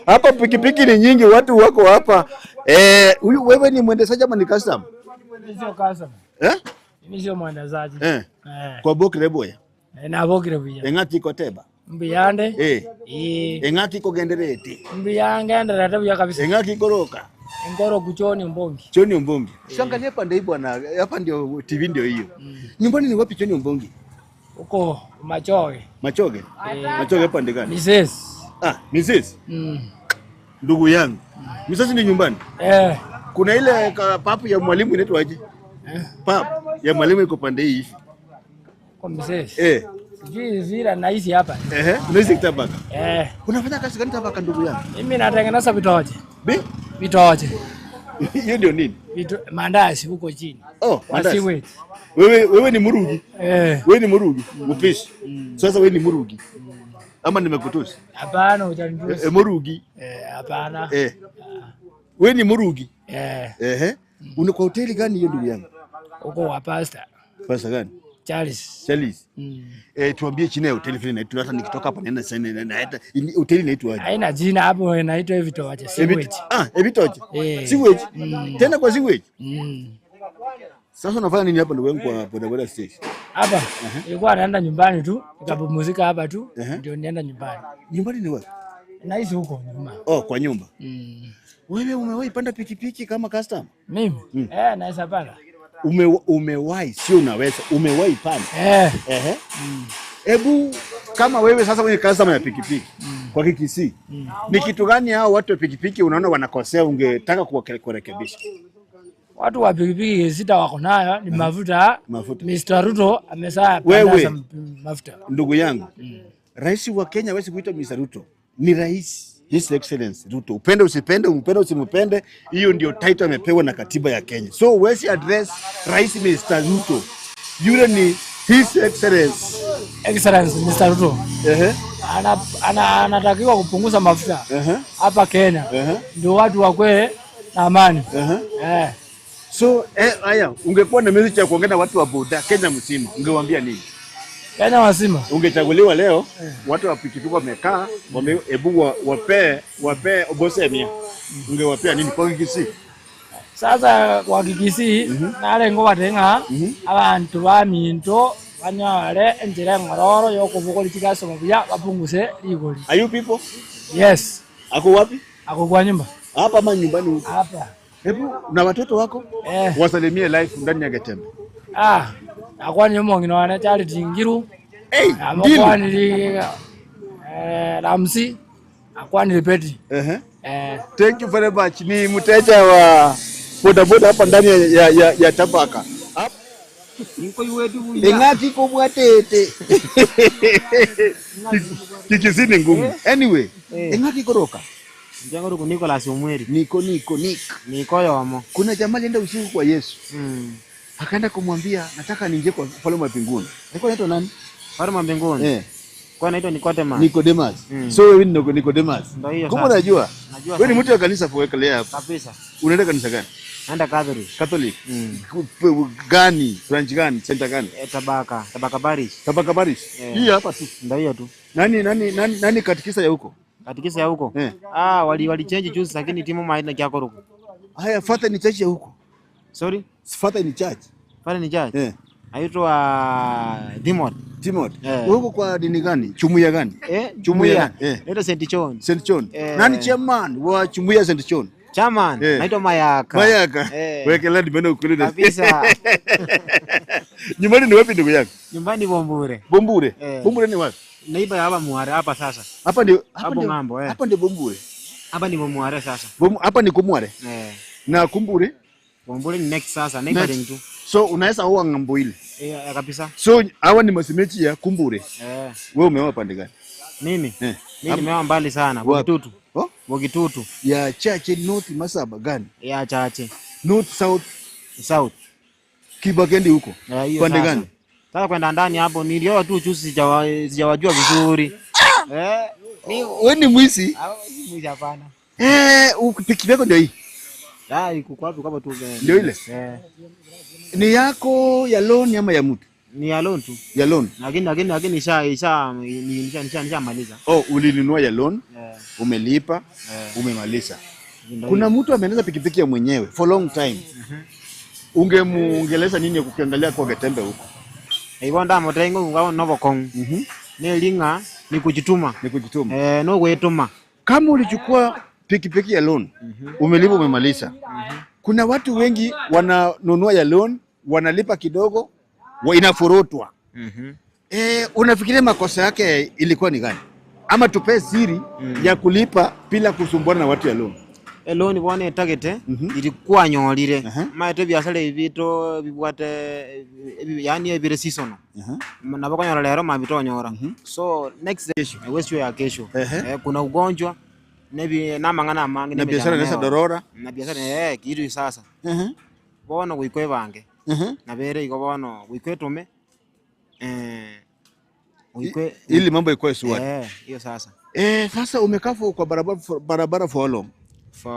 Hapa pikipiki ni nyingi, watu wako hapa. Eh, huyu wewe ni mwendeshaji ama ni customer? Mimi sio customer. Eh? Mimi sio mwendeshaji. Eh. Eh. Kwa bokre boya. Nabokire buya. Eng'aki koteba. Mbuyande. Eh. Eh. Eng'aki kogenderete. Mbuyangenderete buya kabisa. Eng'aki koroka. Engoro kuchoni mbongi. Choni Ombongi. Siangalia pande hii bwana, hapa ndio TV ndio hiyo. Nyumbani ni wapi Choni Ombongi? Huko Machoge. Machoge? Machoge pande gani? Mrs. Ah, Mrs. Mm. Ndugu yangu. Mrs ni nyumbani. Eh. Kuna ile papu ya mwalimu inaitwa aje? Eh. Papu ya mwalimu iko pande hii hivi. Kwa Mrs. Eh. Sijui zira naishi hapa. Ehe, unaishi Tabaka. Eh. Unafanya kazi gani Tabaka ndugu yangu? Mimi natengeneza vitoje. Bi? Vitoje. Hiyo ndio nini? Vitu mandazi huko chini. Oh, mandazi. Wasiwe. Wewe ni murugi. Eh. Wewe ni murugi, mpishi. Sasa wewe ni murugi. Ama nimekutusi? Hapana, hujanitusi. Eh, murugi. Eh, hapana. Eh. Wewe ni murugi. Eh. Ehe. Una kwa hoteli gani hiyo ndugu yangu? Huko wa pastor Pesa gani? Charles. Charles. Mm. Eh, tuambie chini ya hoteli vile inaitwa, hata nikitoka hapa naenda sasa naenda hoteli inaitwa aje? Haina jina hapo, inaitwa vitoje. Sewage. Ah, Ebitoje. Eh. Sewage. Tena kwa sewage. Mm. Sasa unafanya nini hapa ndugu yangu kwa bodaboda station? Hapa nilikuwa naenda nyumbani tu, nikapumzika hapa tu, ndio nienda nyumbani. Nyumbani ni wapi? Naishi huko nyuma. Oh, kwa nyumba. Mm. Wewe umewahi panda pikipiki kama customer? Mimi? Eh, naweza panda. Umewahi, sio unaweza, umewahi panda. Eh, Ehe. Hebu kama wewe sasa mwenye customer ya pikipiki kwa Kikisii, ni kitu gani hao watu wa pikipiki unaona wanakosea ungetaka kuwarekebisha? Watu wa pikipiki sita wako nayo ni mafuta. Mafuta. Mr. Ruto amesaa Wewe. panda mafuta. Ndugu yangu, rais wa Kenya hawezi kuitwa Mr. Ruto, ni rais His Excellency Ruto. Upende usipende, umpende usimpende, hiyo ndio title amepewa na katiba ya Kenya. So huwezi address rais Mr. Ruto, yule ni His Excellency. Excellency Mr. Ruto Ehe, anatakiwa kupunguza mafuta ehe, hapa Kenya, ehe, ndio watu wakwe na amani. ehe. Eh, So haya, ungekuwa na message ya kuongea na watu wa boda Kenya mzima, ungewaambia nini? Kenya wazima. Ungechaguliwa leo, watu wa pikipiki wamekaa, wame, ebu wapee obosemia, ungewapea nini kwa Kikisii? Sasa kwa Kikisii nalengo batenga abantu baminto banyore enjira engororo yokobogori chigasoma buya bapunguse rigori. Are you people? Yes. Ako wapi? Ako kwa nyumba Hapa ama nyumbani huko? hapa. Hebu na watoto wako Eh. wasalimie live ndani ya Getembe. Ah, akwani omong'ina wane Charity Ngiru. Hey, Ngilu. Amokwaniri Ramsi, akwaniri Betty. Ehe. Eh, Thank you very much. Ni mteja wa bodaboda hapa ndani ya Tabaka. Eng'ati kobwatete. Kikisii ni ngumu. Anyway, eng'ati koroka. Njango ku Nicholas Omweri. Niko niko nik. Niko yomo. Kuna jamaa alienda usiku kwa Yesu. Akaenda kumwambia nataka niingie kwa ufalme wa mbinguni. Alikuwa anaitwa nani? Falme wa mbinguni. Eh. Kwa naitwa Nicodemus. Nicodemus. So wewe ni Nicodemus. Ndio hiyo Kumbe sasa. unajua? Najua Wewe ni sana. mtu wa kanisa kuwekelea hapa. Kabisa. Unaenda kanisa gani? Naenda Catholic. Catholic. Gani? Branch gani? Center gani? Eh, Tabaka, Tabaka Parish. Tabaka Parish. Eh. Hii hapa tu. Ndio hiyo tu. Nani katikisa ya huko? Katikisa ya huko. Eh. Ah, wali change juzi lakini timu maina kyako ruko. Haya, father ni church ya huko. Sorry? Father ni church. Pale ni church. Eh. Aitwa Timothy. Timothy. Eh. Huko kwa dini gani? Chumuia gani? Eh, Chumuia gani? Eh. Naitwa St. John. St. John. Eh. Nani chairman wa Chumuia St. John? Chairman, Eh. naitwa Mayaka. Mayaka. Eh. Wekelea nimeona ukweli. Kabisa. Nyumbani ni wapi ndugu yangu? Nyumbani Bombure. Bombure. Eh. Bombure ni wapi? Naiba hapa Muhare hapa sasa. Hapa ndio hapa Hapo ndio ng'ambo, eh. Hapa ndio Bombure. Hapa ni Muhare sasa. Hapa ni Kumware. Eh. Na Kumbure. Bombure ni next sasa, neighboring tu. So unaweza oa ng'ambo ile. Eh, kabisa. So hawa ni masemechi ya Kumbure. Eh. Wewe umeoa pande gani? Mimi? Eh. Mimi nimeoa mbali sana, Wapi? Bogitutu. Oh? Bogitutu. Ya Chache North Masaba gani? Ya Chache. North South South. Kibakendi huko. Eh, hiyo Pande sasa. gani? Sasa kwenda ndani hapo nilioa tu chusi sijawajua vizuri. Eh, Ni wewe ni mwizi? ah, si mwizi hapana. Eh, pikipiki yako ndio hii. Ah, iko kwa wapi kama tu. Ndio ile? Eh. Ni yako ya loan ama ya mtu? Ni ya loan tu. Ya loan. Lakini nishamaliza. Oh, ulinunua ya loan, umelipa, umemaliza. Kuna mtu ameendesha pikipiki ya mwenyewe for long time. Ungemuongeleza nini kukiangalia kwa Getembe huko? Ibo ndamutengo ngao nobokong. Nelinga ni kujituma. Ni kujituma. No kuituma. Kama ulichukua pikipiki ya loan, umelipa, umemaliza. Kuna watu wengi wananunua ya loan, wanalipa kidogo, inafurutwa. Unafikiria makosa yake ilikuwa ni gani? Ama tupe siri ya kulipa bila kusumbuana na watu ya loan. Eloni bwana etagete ilikuwa nyolire. Maete biashara ibito bibwate yani ebire season. Nabo kanyora lero mabito nyora. So next kesho ya kesho. Kuna ugonjwa nebi namangana amangi na biashara nesa dorora na biashara kitu sasa. Bono guikwebange. Na bere iko bono guikwetume. Uikwe ili mambo ikuwe sawa. Hiyo sasa. Sasa umekaa kwa barabara for how long? For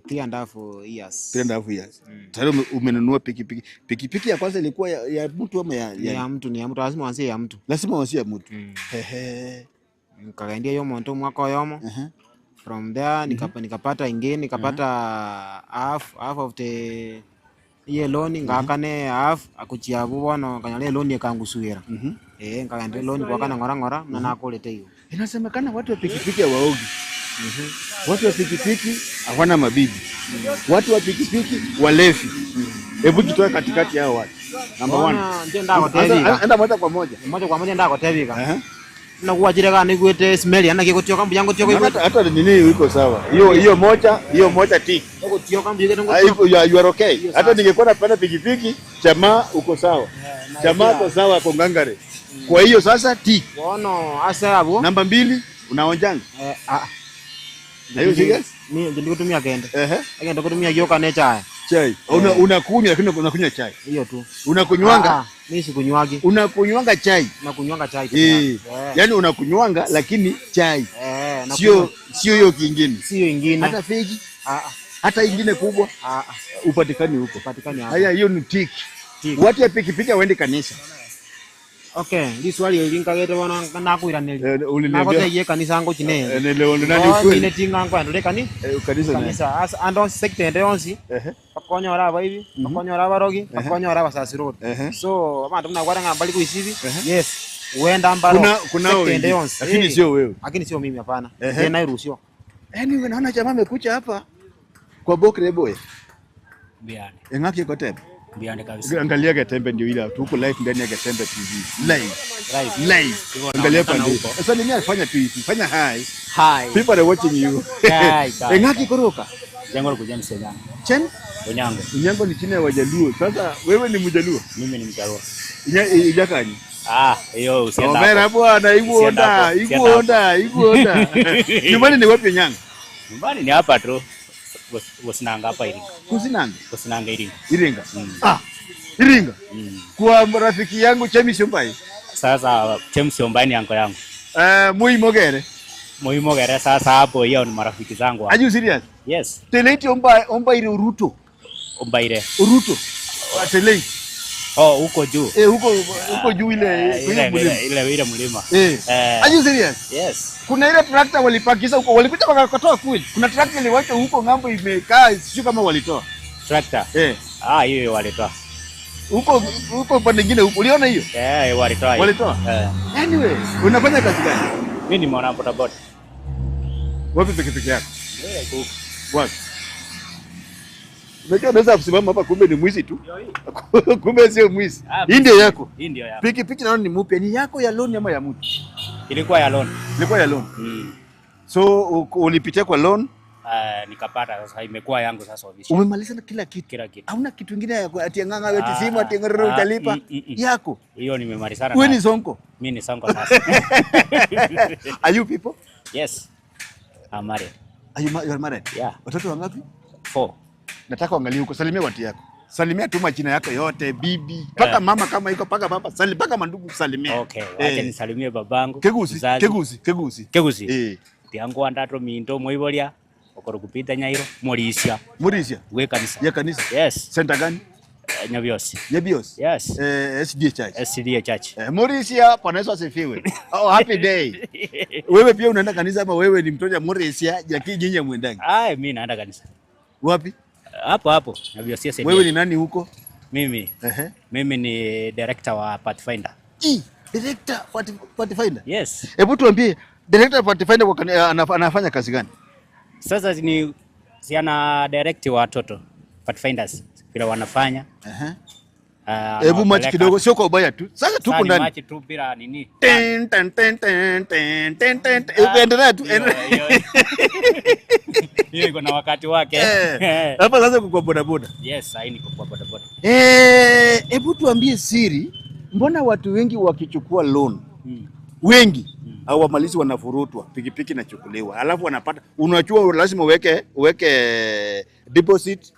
3.5 years. 3.5 years. Tayari umenunua pikipiki. Pikipiki ya kwanza ilikuwa ya mtu ama ya mtu? Ni ya mtu, lazima uanzie ya mtu. Lazima uanzie ya mtu. Nikaendia hiyo mtu mwaka yomo. From there nikapata ingine, nikapata half of the ye loan, ngakane half akuchia bubono kanyale loan yakangusuira. Ngakaende loan kwa kana ngora ngora na nakulete hiyo. Inasemekana watu wa pikipiki hawaogi. Watu wa pikipiki hawana mabibi. Watu wa pikipiki walevi. Hebu jitoe katikati yao watu. Number 1. Enda moja kwa moja. Moja kwa moja ndakotebika. Na kuwajireka ni kuete smell yana kikotioka mbuyango tioka iko. Hata nini iko sawa. Hiyo moja, hiyo moja tick. Kotioka mbuyango tioka. You are okay. Hata ningekuwa napanda pikipiki, jamaa uko sawa. Jamaa uko sawa kwa ngangare. Kwa hiyo sasa tick. Bono asa abo. Namba 2 unaonjanga? Na hiyo serious? Mimi ndio kutumia kende. Lakini kutumia kioka ne chai. Chai. Unakunywa lakini unakunywa chai. Hiyo tu. Unakunywanga? Mimi sikunywagi. Unakunywanga chai. Nakunywanga chai. Yaani unakunywanga lakini chai. Sio hiyo kingine. Sio ingine. Hata fegi? Hata ingine kubwa? Upatikani huko. Upatikani hapo. Haya, hiyo ni tick. Watu ya pikipiki waende kanisa. Okay, ndi swali linkagete bona nakuiraneli. Nakote kanisa ngo chine. Nani kweli? Nile tinga ngo andole kanisa. Kanisa as ando secte ende onsi. Bakonyora abaibi, bakonyora abarogi, bakonyora abasasiroti. So abantu mnakwara ngambali kuisibi. Yes. Uenda mbaro. Kuna ende onsi. Lakini sio wewe. Lakini sio mimi hapana. Tena iruhusiwa. Anyway, naona jamaa amekuja hapa kwa Bokre boy. Biani. Engaki kote. Biani kabisa. Angalia Getembe ndio ile tuko live ndani ya Getembe TV. Live. Live. Angalia pande. Sasa nini alifanya tu hivi? Fanya hi. Hi. People are watching you. Hi. Engaki koroka. Jango kuja msenya. Chen? Onyango. Onyango ni chini ya Wajaluo. Sasa wewe ni Mjaluo? Mimi ni Mjaluo. Ijakani? Hiyo usienda. Omera bwana, iguonda, iguonda, iguonda. Nyumbani ni wapi Onyango? Nyumbani ni hapa tu. Kusinanga hapa Iringa. Kusinanga? Kusinanga Iringa. Iringa. Iringa. Kwa rafiki yangu Chemi Ombai. Sasa Chemi Ombai ni anko yangu. Muimogere. Muimogere sasa hapo hiyo ni marafiki zangu. Are you serious? Yes. Teleti Ombai Ombai Ruto. Ombaire. Ruto. Teleti. Oh, huko juu. Huko juu ile ile mlima. Are you serious? Yes. Kuna ile tractor walipakiza huko, walikuja wakatoa kweli. Kuna tractor iliwacha huko ng'ambo imekaa, sio kama walitoa. Tractor? Hiyo walitoa. Huko huko pande nyingine huko. Uliona hiyo? Walitoa. Walitoa? Anyway, unafanya kazi gani? Mimi ni mwana bodaboda. Wapi pikipiki yako? Huko. Wapi? Unajua unaweza kusimama hapa kumbe ni mwizi tu. Kumbe sio mwizi. Hii ndio yako. Hii ndio yako. Pikipiki naona ni mpya. Ni yako ya loan ama ya mtu? Ilikuwa ya loan. Ilikuwa ya loan. So ulipitia kwa loan? Nikapata sasa imekuwa yangu sasa official. Umemaliza na kila kitu. Kila kitu. Hauna kitu kingine ya ati nganga wewe simu ati ngororo utalipa yako. Hiyo nimemalizana. Wewe ni sonko. Mimi ni sonko sasa. Are you people? Yes. I'm married. Are you married? Yeah. Watoto wangapi? 4. Nataka uangalie huko, salimia watu yako. Salimia tu majina yako yote, bibi, paka mama kama iko, paka baba, salimia paka mandugu salimia. Okay, wacha nisalimie babangu. Kegusi, kegusi, kegusi. Kegusi. Tiangu andato mindo moibolia, okorokupita nyairo, Morisia. Morisia. We kanisa. Ya kanisa. Yes. Center gani? Nyabiosi. Nyabios. Yes. SDA Church. SDA Church. Morisia, Bwana Yesu asifiwe. Oh, happy day. Wewe pia unaenda kanisa ama wewe ni mtoto wa Morisia lakini nyinyi hamwendangi? Ai, mimi naenda kanisa. Wapi? Hapo hapo Nyabiosi SDA. Wewe ni nani huko? Mimi. Ehe. Mimi ni director wa Pathfinder. Director Pathfinder. Yes. Hebu tuambie director Pathfinder kwa anafanya kazi gani? Sasa ni si ana direct watoto Pathfinders vile wanafanya. Hebu machi kidogo, sio kwa ubaya tu. Sasa tuko ndani. Machi tu bila nini. Ten ten ten ten ten ten ten. Endelea tu. Hiyo iko na wakati wake. Hapa sasa kwa boda boda. Yes, sasa niko kwa boda boda. Hebu tuambie siri, mbona watu wengi wakichukua loan wengi au wamalizi wanafurutwa, pikipiki inachukuliwa, alafu wanapata, unachua lazima uweke deposit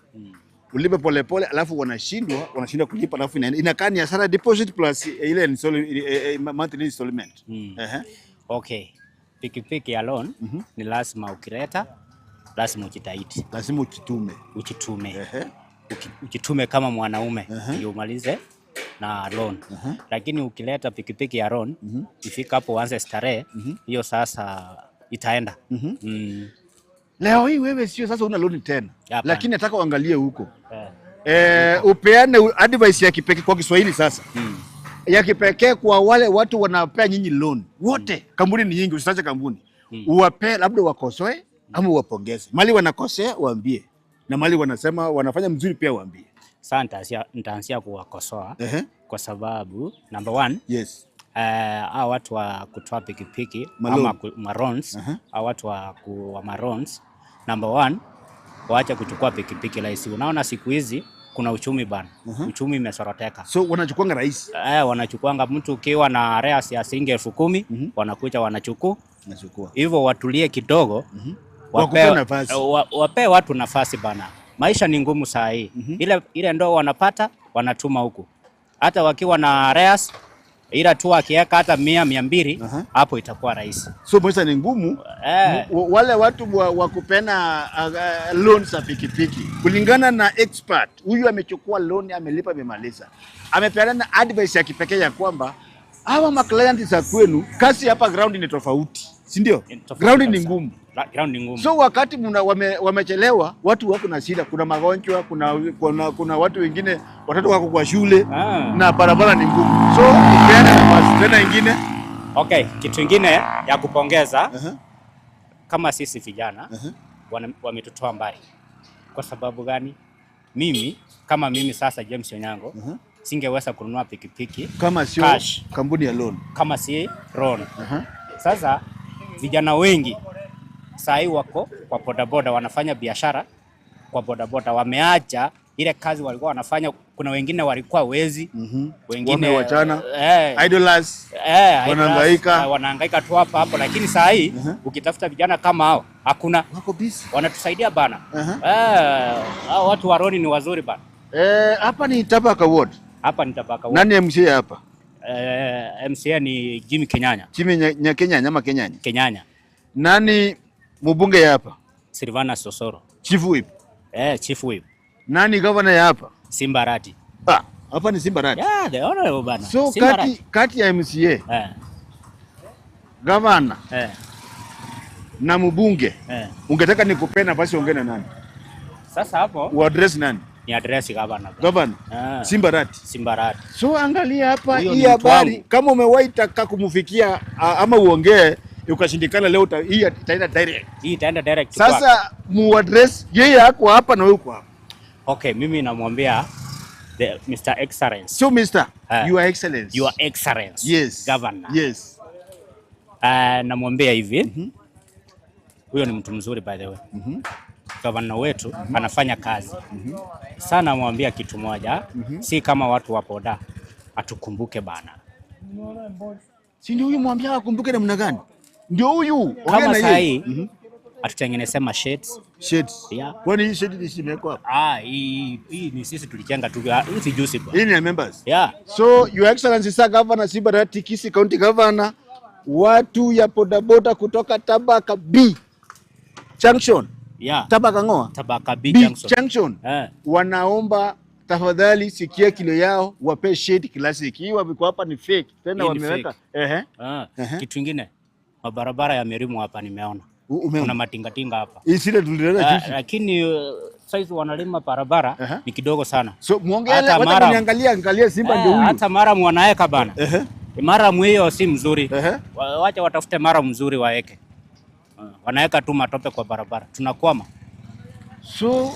ulipe polepole, alafu wanashindwa kulipa, alafu inakaa ni hasara, deposit plus ile monthly installment. Okay, pikipiki ya loan ni lazima ukileta, lazima ujitahidi, lazima uchitume, Uchitume kama mwanaume ndio umalize na loan. Lakini ukileta pikipiki ya loan ifika hapo uanze starehe, hiyo sasa itaenda. Leo hii wewe sio sasa una loan tena. Lakini nataka uangalie huko. Upeane advice ya kipekee kwa Kiswahili sasa. Ya kipekee kwa wale watu wanapea nyinyi loan. Wote, kampuni ni nyingi, usitache kampuni. Uwape labda wakosoe ama uwapongeze. Mali wanakosea waambie. Na mali wanasema wanafanya mzuri pia waambie. Sasa nitaanzia kuwakosoa. Kwa sababu number one, yes, hao watu wa kutoa pikipiki ama marons, hao watu wa marons, number one, waache kuchukua pikipiki rahisi. Unaona siku hizi kuna uchumi bana. Uchumi imesoroteka. So wanachukuanga rahisi. Wanachukuanga mtu ukiwa na arrears ya shilingi 10,000, wanakuja wanachukua. Hivyo watulie kidogo. Wape watu nafasi bana. Maisha ni ngumu saa hii. Ile ndoo wanapata wanatuma huku. Hata wakiwa na arrears, ila tu akiweka hata 100 200 hapo itakuwa rahisi. So maisha ni ngumu. Wale watu wa kupena loan za pikipiki, kulingana na expert huyu amechukua loan, amelipa, amemaliza, amepeana advice ya kipekee ya kwamba hawa ma client za kwenu kazi hapa ground ni tofauti, si ndio? Ground ni ngumu. Ground ni ngumu. So wakati wamechelewa, watu wako na shida, kuna magonjwa, kuna watu wengine watoto wako kwa shule na barabara ni ngumu. So upeane nafasi tena ingine. Okay, kitu kingine ya kupongeza kama sisi vijana wametutoa mbali. Kwa sababu gani? Mimi kama mimi sasa James Onyango singeweza kununua pikipiki kama sio kampuni ya loan, kama si loan. Sasa vijana wengi sahi wako kwa bodaboda, wanafanya biashara kwa bodaboda, wameacha ile kazi walikuwa wanafanya. Kuna wengine walikuwa wezi, wengine wamewachana, idlers, wanahangaika, wanahangaika tu hapa hapo. Lakini saa hii ukitafuta vijana kama hao hakuna, wako busy, wanatusaidia bana. Hao watu wa Roni ni wazuri bana. Hapa ni Tabaka Ward. Hapa ni Tabaka Ward. Nani MCA hapa? MCA ni Jimmy Kenyanya. Jimmy Kenyanya ama Kenyanya? Kenyanya. Nani mbunge hapa? Silvana Sosoro. Chief Whip. Chief Whip. Nani governor hapa? Simba Rati. Hapa ni Simba Rati. Yeah, the honorable bana. So kati ya MCA, governor, na mbunge, ungetaka nikupe nafasi ongee na nani? Sasa hapo uaddress nani? Ni address governor. Governor. Simba Rati. Simba Rati. So angalia hapa hii habari, kama umewahi taka kumfikia ama uongee ukashindikana leo, hii itaenda direct. Hii itaenda direct. Sasa muaddress yeye ako hapa na wewe uko hapa. Okay, mimi namwambia the Mr. Excellence. So Mr. Your Excellency. Your Excellency. Yes. Governor. Yes. Namwambia hivi. Huyo ni mtu mzuri by the way. Governor wetu anafanya kazi. Sana namwambia kitu moja, si kama watu wa boda, atukumbuke bana. Si ndio huyu mwambia akumbuke namna gani? Ndio huyu. Kama saa hii atutengeneze ma shades. Shades. Yeah. Kwani hii shade imewekwa hapa? Hii ni sisi tulijenga tu, hii juice bwana. Hii ni members. Yeah. So Your Excellency Sir Governor Simba Arati, Kisii County Governor, watu ya bodaboda kutoka Tabaka B Junction. Yeah. Tabaka Ngoa. Tabaka B Junction. Junction. Wanaomba Tafadhali sikia kilio yao, wape shade classic. Hii wamekuwa hapa ni fake. Tena Hii ni wameweka. fake. Ehe. Ah, Ehe. kitu ingine mabarabara yamelimwa hapa nimeona. Umeona? Kuna matingatinga hapa. Hii sile tuliona Ah, juzi. lakini size wanalima barabara Ehe. ni kidogo sana. So muongele, Hata wacha mara- kuniangalia, angalia Simba ndio Eh, huyu. hata maramu wanaweka bana. Ehe. Maramu hiyo si mzuri. Ehe. Wacha watafute maramu mzuri waeke. Wanaweka tu matope kwa barabara. Tunakwama. So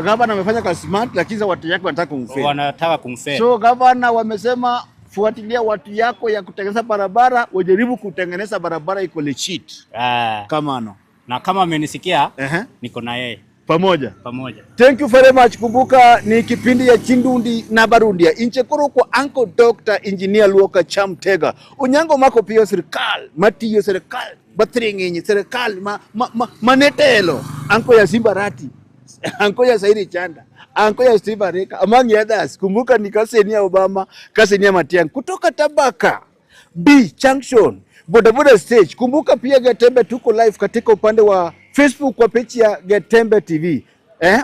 gavana amefanya kazi smart, lakini watu yake wanataka kumfail. Wanataka kumfail. So gavana wamesema fuatilia watu yako ya kutengeneza barabara, wajaribu kutengeneza barabara iko legit. Ah, Kama no. na kama amenisikia Ehe. niko na yeye Pamoja. pamoja. Thank you very much. Kumbuka ni kipindi ya Chindundi na Barundia inchekoro kwa Uncle Dr. Engineer Luoka Chamtega Onyango mako piyo serikal matiyo serikal batringenyi serikal ma, ma, ma, manetelo anko ya Simba Rati anko ya Sairi Chanda anko ya Steve Areka among others. Kumbuka ni kaseni ya Obama, kaseni ya Matiang'i kutoka Tabaka B Junction bodaboda stage. Kumbuka pia Getembe tuko live katika upande wa Facebook kwa page ya Getembe TV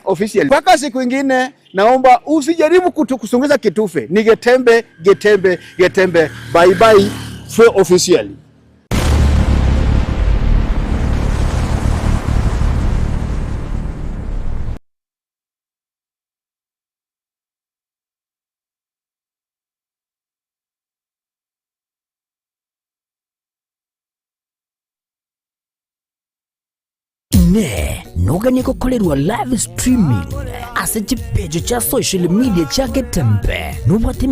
official. Mpaka siku ingine, naomba usijaribu kusongeza kitufe. Ni Getembe, Getembe, Getembe. Bye bye for officially. Ne noganie gukorerwa live streaming ase chipeji cha social media cha Getembe nubwate.